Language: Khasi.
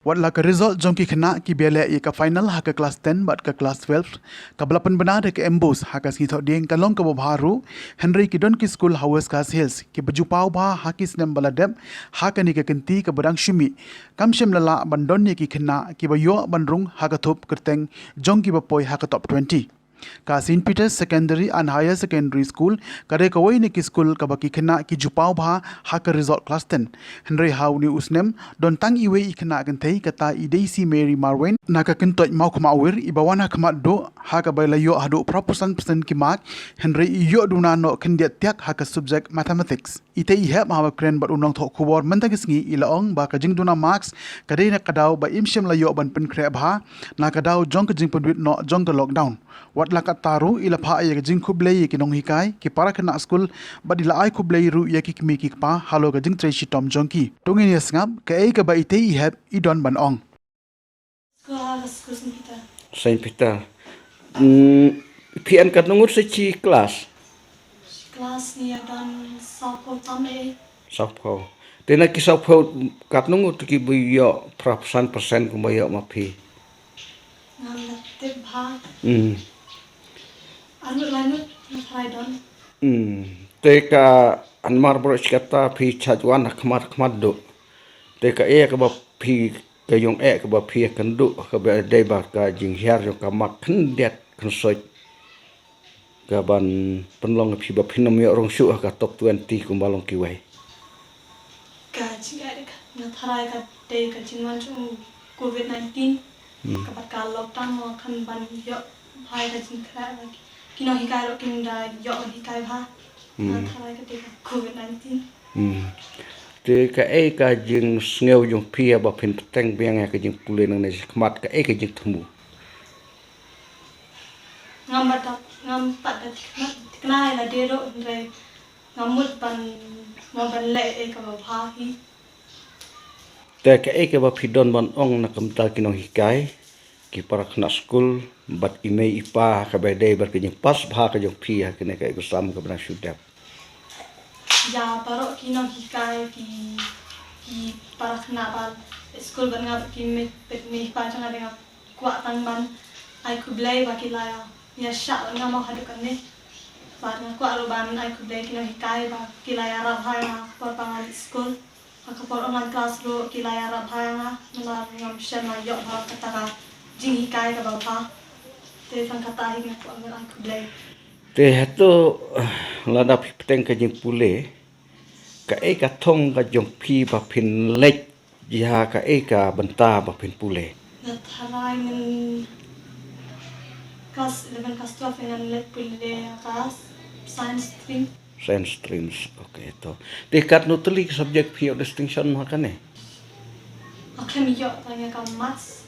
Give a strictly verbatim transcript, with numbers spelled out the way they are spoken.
Wat la ka result jong ki khynnah kiba ïaleh ïa ka final ha ka klas ten bad ka klas twelve, kaba la pynbna da ka MBOSE ha ka sngi Thohdieng, ka long kaba bha ruh, hynrei ki don ki skul ha West Khasi Hills kiba ju paw bha ha ki snem ba la dep ha kane ka kynti kaba dang shu mih. Kam shym la lah ban don ïa ki khynnah kiba ïoh ban rung ha ka thup kyrteng jong kiba poi ha ka top twenty. Ka Saint Peter's Secondary and Higher Secondary School ka dei kawei na ki skul kaba ki khynnah ki ju paw bha ha ka result klas ten. Hynrei ha une u snem, don tang iwei i khynnah kynthei, kata i Daisy Mary Marwein na ka Kyntoit Mawkhmawir, iba wan ha khmat duh, ha kaba i la ïoh haduh phra phew san percent ki mark, hynrei i ïoh duna noh khyndiat tiak ha ka subject Mathematics. Itei i hep haba kren bad u nongthoh khubor mynta ka sngi, i la ong ba ka jingduna marks ka dei na ka daw ba im shym la ïoh ban pynkhreh bha na ka daw jong ka jingpynwit noh jong ka lockdown. Wat la katta ruh, i la phah ïa ka jingkhublei ïa ki nonghikai, ki para khynnah skul, bad i la ai khublei ruh ïa ki kmie ki kpa halor ka jingtrei shitom jong ki. To ngin ïa sngap kaei kaba itei i hep i don ban ong. Skul ha ka skul Saint Peter. Saint Peter. Hmm, phi ïa katno ngut sa shi klas? Shi klas ngi ïa don sawphew tam eh. Sawphew. Te na ki sawphew, katno ngut kiba ïoh phra phew san percent kumba ïoh ma phi? Ngam da tip bha. Hmm. Arngut laingut nga tharai don. Hmm. Te ka anmar baroh shi katta phi shait wan ha khmat khmat duh. Te kaei kaba phi, ka jingeh kaba phi ïakynduh, kaba dei ba ka jinghiar jong ka mark khyndiat khynsoit, kaban pynlong ïa phi ba phin ym ïoh rung shuh ha ka top twenty kumba long kiwei. Ka jingeh ka, nga tharai ka dei ka jingwan jong u covid nineteen. Hmm. Ka bad ka lockdown mo, kan ban ïoh bha ïa ka jingkhreh ba ki, ki nonghikai ruh kim da ïoh ban hikai bha. Hmm. Nga tharai ka dei ka covid nineteen. Hmm. Te kaei ka jingsngew jong phi haba phin bteng biang ïa ka jingpule nangne shakhmat, kaei ka jingthmu? Ngam pat da, ngam pat da thikna, thikna ïa lade ruh, hynrei nga mut ban, mo ban leh ei kaba bha hi. Te kaei kaba phi don ban ong na ka bynta ki nonghikai, ki para khynnah skul, bad i mei i pa, kaba dei bad ka jingpass bha ka jong phi ha kane ka exam kaba dang shu dep? Ïa baroh ki nonghikai, ki, ki para khynnah ba skul bad nga bad ki mei, bad mei pa jong nga, nga kwah tang ban ai khublei ba ki la ïa, ïa shah bad nga mo haduh kane. Bad nga kwah ruh ban ai khublei ki nonghikai ba ki la ïarap bha ïa nga por ba nga leit skul. Ha ka por online class ruh ki la ïarap bha ïa nga, namar ngam shym la ïoh bha kata ka jinghikai kaba bha. Te tang kata hi nga kwah ban ai khublei. Te hato, lada phi bteng ka jingpule, kaei ka thong ka jong phi ba phin leit ïa kaei ka bynta ba phin pule? Nga tharai ngan class eleven, class twelve ngan leit pule ïa ka science stream. Science streams, okay to. Te katno tylli ki subject phi ïoh distinction ha kane? Nga khlem ïoh tang ïa ka maths.